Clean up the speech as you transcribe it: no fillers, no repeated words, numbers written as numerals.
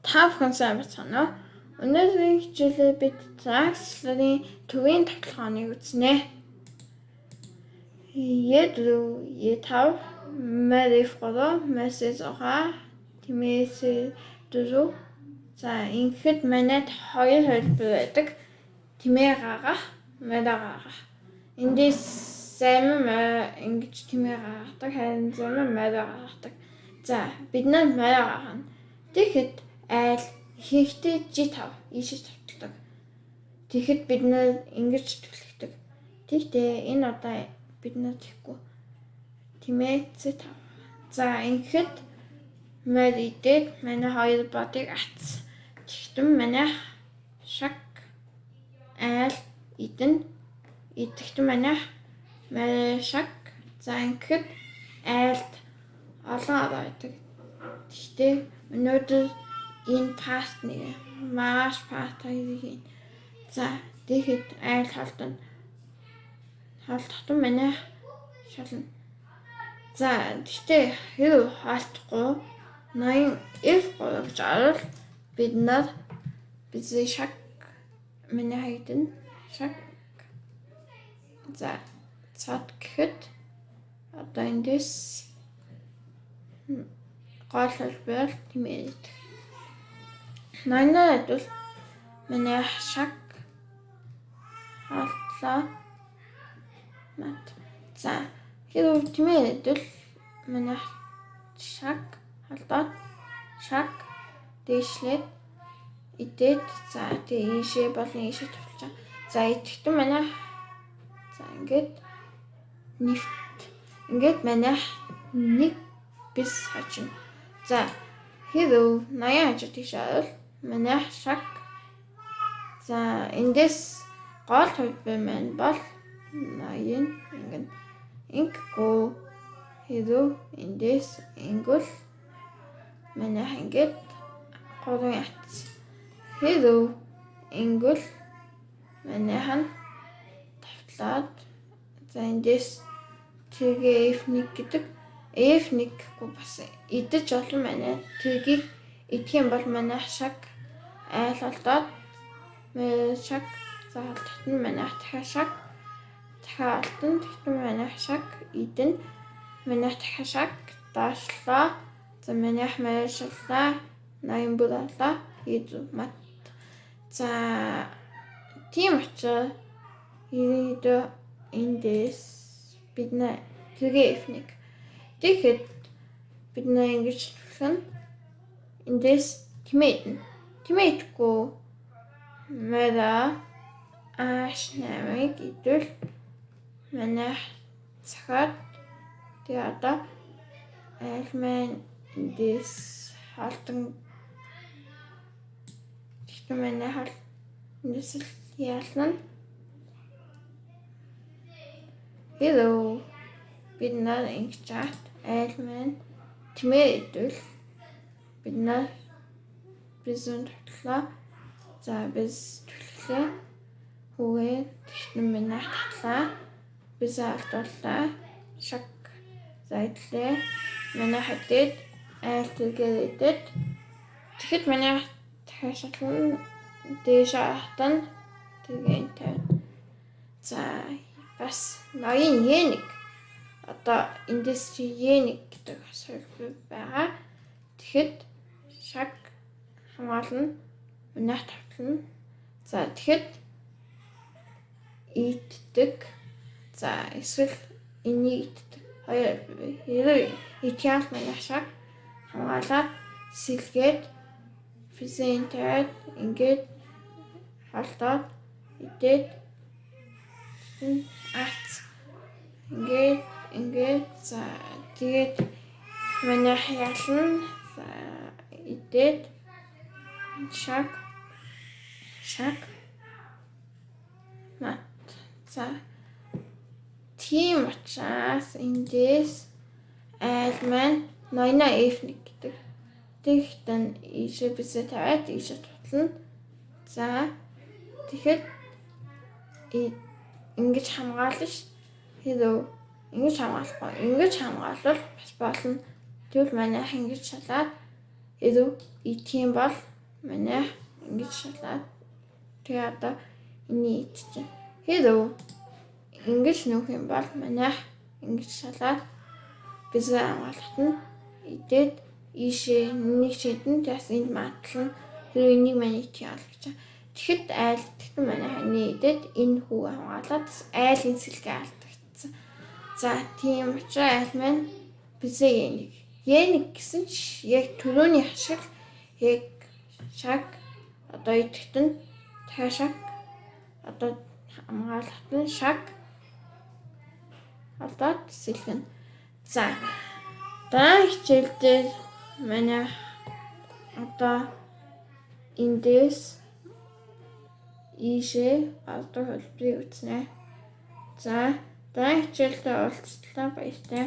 Та бүхэн сайн байцгаана уу? Өнөөдрийн хичээлээр бид Drexler-ийн төвийн тоглоомыг үзнэ. Е4, Е5, F3, C6, Тэмээ C4. За, ингэхэд манайд хоёр хэлбэр байдаг. Тэмээ гаргах, морь гаргах. Эндээс зарим ингэж тэмээ гаргадаг, харин зарим морь гаргадаг. За, бид нар морь гаргана. Тэгэхэд айл ихэнхдээ G5 ийшээ тавталдаг. Тэгэхэд бид нар ингэж түлхдэг. Тэгтээ энэ удаа бид нар тэхгүй. Тэмээ C5. За, ингэхэд морь идээд манай хоёр бодыг атсан. Тэгтэн манай шаг айл идэн идэхтэн манай морь шаг. За, ингэхэд айлд олон ороо байдаг. Тэгтээ өнөөдөр энэ part 1, маргааш part 2-ыг хийн. За, тэгэхэд айл холдоно. Холдохтон манай шална. За, тэгтээ хэрв хоолтохгүй 80 F3 гэж орвол бид нар бидний шаг миний хайдна шаг. За, цад гэхэд одоо эндээс гол хэлбэр тэмээд 80 адвал миний шаг холдлоо мат. За, хэрв тэмээд адвал миний шаг холдоод шаг дээшлээд идээд, за, тэгээ ийшээ болон ийшээ тавьчих. За, идэхтэн манай, за, ингээд нэвт ингээд манай нэг бис хажина. За, хэрв 80 хажуу тийш орвол манай шаг, за, эндээс гол хувилбар маань бол 80 ингэн ингэхгүй хэрв эндээс ингүүл манайх ингээд 3 ятц. Хэрв ингүүл манайх нь тавтлаад, за, эндээс тэргээ F1 гэдэг, F1 гэхгүй бас идэж олон манай тэргийг идэх юм бол манайх шаг айл холдоод шаг, за, холдохт нь манайх дахиад шаг дахиад олдно. Тэгтэн манайх шаг идэн манайх дахиад шаг доошлоо. За, манайх морь шаллаа, 80 бүр орлоо, мат. За, тийм учраас ерөнхийдөө эндээс бид нэ тэргээ F1. Тэгэхэд бид нэ ингэж түлхэн эндээс тэмээ идэнэ. Тэмээ идэхгүй морь H8-ыг идвэл манайх цохиод, тэгээ одоо айл маань эндээс холдон. Тэгтэн манай хол эндээс л ялна. Hello. Бид нар ингэж чат айл маань тэмээ идвэл бид нар бизэн тотлоо. За, біз түлхлээ. Хүүгээ тэгтэн манайх татлаа. Бизээ алдууллаа. Шаг, за, идлээ. Манайх идээд айл тэргээр идээд тэгэхэд манайх дахиад шална. Дээш хатана. Тэгээ энэ тавина. За, бас ноён Е1. Одоо эндээс чи Е1 гэдэг хувилбар байгаа. Тэгэхэд шаг хамгаална. Манайх тавтлана. За, тэгэхэд иддэг. За, эсвэл энийг иддэг. Хоёр хэрэг идэх манайх шаг хамгаалаад сэлгээд физин тавиад ингээд холдоод идээд ац ингээд ингээд, за, тэгээд манайх ялна. За, идээд шаг шаг мат. За, тийм учраас эндээс айл маань ноёно F1 гэдэг. Тэгтэн ийшээ бисээ тавиад ийшээ тутлана. За, тэгэхэд ингэж хамгаална ш. Хэрв ингэж хамгаалахгүй ингэж хамгаалвал бас болно. Тэгвэл манайх ингэж шалаад хэрв идэх юм бол Манайх ингэж шалаад тэгээ одоо энийг идчихэ. Хэрв ингэж нүүх юм бол манайх ингэж шалаад бизээ хамгаалахад нь идээд ийшээ нэг шидэн тэгээс энд матлна. Хэрв энийг маань идэх юм гэж. Тэгэхэд айл тэгтэн манайх энийг идээд энэ хүүг хамгаалаад айлын сэлгээ алдагдсан. За, тийм учраас айл маань бизээ Е1. Е1 гэсэн ч яг түрүүний хашиг яг шаг одоо идэхт нь дахиад шаг одоо хамгаалахт нь шаг олдоод сэлгэнэ. За, дараа хичээл дээр манайх одоо эндээс ийшээ олдох хэлбэрийг үзнэ. За, дараа хичээлдээ уулзлаа, баяртай.